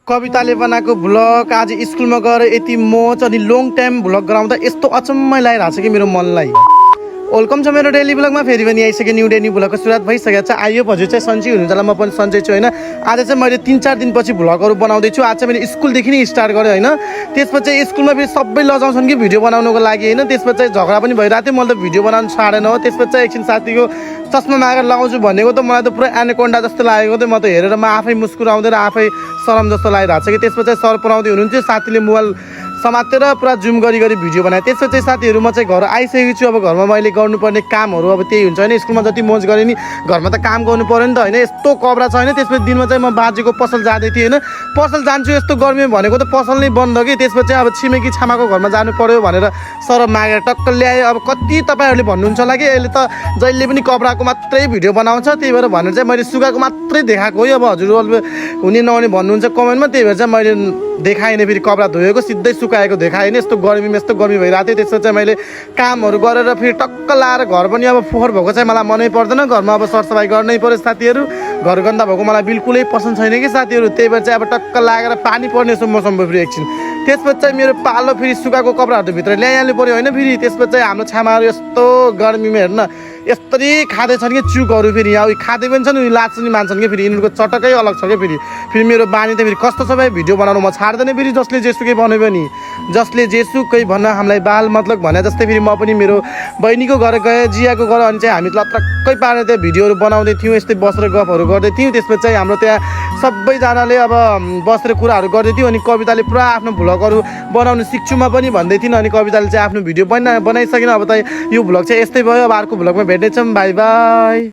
कविताले बनाएको भ्लग आज स्कुलमा गएर यति मोच अनि लङ टाइम भ्लग गराउँदा यस्तो अचम्मै लागिरहेको छ कि मेरो मनलाई। वेलकम छ मेरो डेली भ्लगमा। फेरि पनि आइसक्यो न्यू डे न्यू भ्लगको सुरुवात भइसकेको छ। आइयो हजुर चाहिँ सन्चै हुनुहुन्छ होला, म पनि सन्चै छु होइन। आज चाहिँ मैले 3-4 दिनपछि भ्लगहरू बनाउँदैछु। आज चाहिँ मैले स्कुलदेखि नै स्टार्ट गरेँ होइन। त्यसपछि स्कुलमा फेरि सबै लजाउँछन् कि भिडियो बनाउनुको लागि होइन। त्यसपछि झगडा पनि भइरहेको थियो, मैले त भिडियो बनाउनु छाडेन हो। त्यसपछि एकछिन साथीको चस्मा मागेर लगाउँछु भनेको त मलाई त पुरा एनाकोन्डा जस्तो लागेको थियो। म त हेरेर म आफै मुस्कुराउँदै र आफै शरम जस्तो लागिरहेको छ कि। त्यसपछि सर पढाउँदै हुनुहुन्थ्यो, साथीले मोबाइल समातेर पुरा जुम गरी भिडियो बनाएँ। त्यसपछि साथीहरू म चाहिँ घर आइसकेको छु। अब घरमा मैले गर्नुपर्ने कामहरू अब त्यही हुन्छ होइन। स्कुलमा जति मोज गरेँ नि घरमा त काम गर्नु पऱ्यो नि त होइन। यस्तो कब्रा छ होइन। त्यसपछि दिनमा चाहिँ म बाजेको पसल जाँदै थिएँ होइन। पसल जान्छु यस्तो गर्मी भनेको त पसल नै बन्द कि। त्यसपछि अब छिमेकी छामाको घरमा जानु पऱ्यो भनेर सर मागेर टक्क ल्याएँ। अब कति तपाईँहरूले भन्नुहुन्छ होला कि अहिले त जहिले पनि कब्राको मात्रै भिडियो बनाउँछ, त्यही भएर भनेर चाहिँ मैले सुकाएको मात्रै देखाएको हो। अब हजुरहरूले हुने नहुने भन्नुहुन्छ कमेन्टमा, त्यही भएर चाहिँ मैले देखाएन। फेरि कपडा धोएको सिधै सुकाएको देखाएन। यस्तो गर्मीमा यस्तो गर्मी भइरहेको थियो। त्यसपछि चाहिँ मैले कामहरू गरेर फेरि टक्क लाएर घर पनि अब फोहोर भएको चाहिँ मलाई मनै पर्दैन। घरमा अब सरसफाइ गर्नै पऱ्यो साथीहरू। घर गन्दा भएको मलाई बिल्कुलै पसन्द छैन कि साथीहरू। त्यही भएर चाहिँ अब टक्क लागेर पानी पर्ने मौसम भयो फेरि एकछिन। त्यसपछि चाहिँ मेरो पालो फेरि सुकाएको कपडाहरू भित्र ल्याइहाल्नु पऱ्यो होइन। फेरि त्यसपछि चाहिँ हाम्रो छामाहरू यस्तो गर्मीमा हेर्न यस्तरी खाँदैछन् कि चुकहरू। फेरि यहाँ खाँदै पनि छन्, उयो लाज पनि मान्छन् कि। फेरि यिनीहरूको चटकै अलग छ क्या। फेरि मेरो बानी त फेरि कस्तो छ भाइ, भिडियो बनाउनु म छाड्दैन। फेरि जसले जेसुकै भन्यो भने जसले जेसुकै भन्न हामीलाई बाल मतलब भने जस्तै फेरि म पनि मेरो बहिनीको घर गएँ, जियाको घर। अनि चाहिँ हामी लत्रक्कै पारेर त्यहाँ भिडियोहरू बनाउँदै थियौँ, यस्तै बसेर गफहरू गर्दै थियौँ। त्यसपछि चाहिँ हाम्रो त्यहाँ सबैजनाले अब बसेर कुराहरू गर्दै थियौँ। अनि कविताले पुरा आफ्नो भ्लगहरू बनाउनु सिक्छु म पनि भन्दै थिइन्। अनि कविताले चाहिँ आफ्नो भिडियो बनाइसकेन। अब त यो भ्लग चाहिँ यस्तै भयो। अब अर्को भ्लगमा भेट्नेछौँ। By by.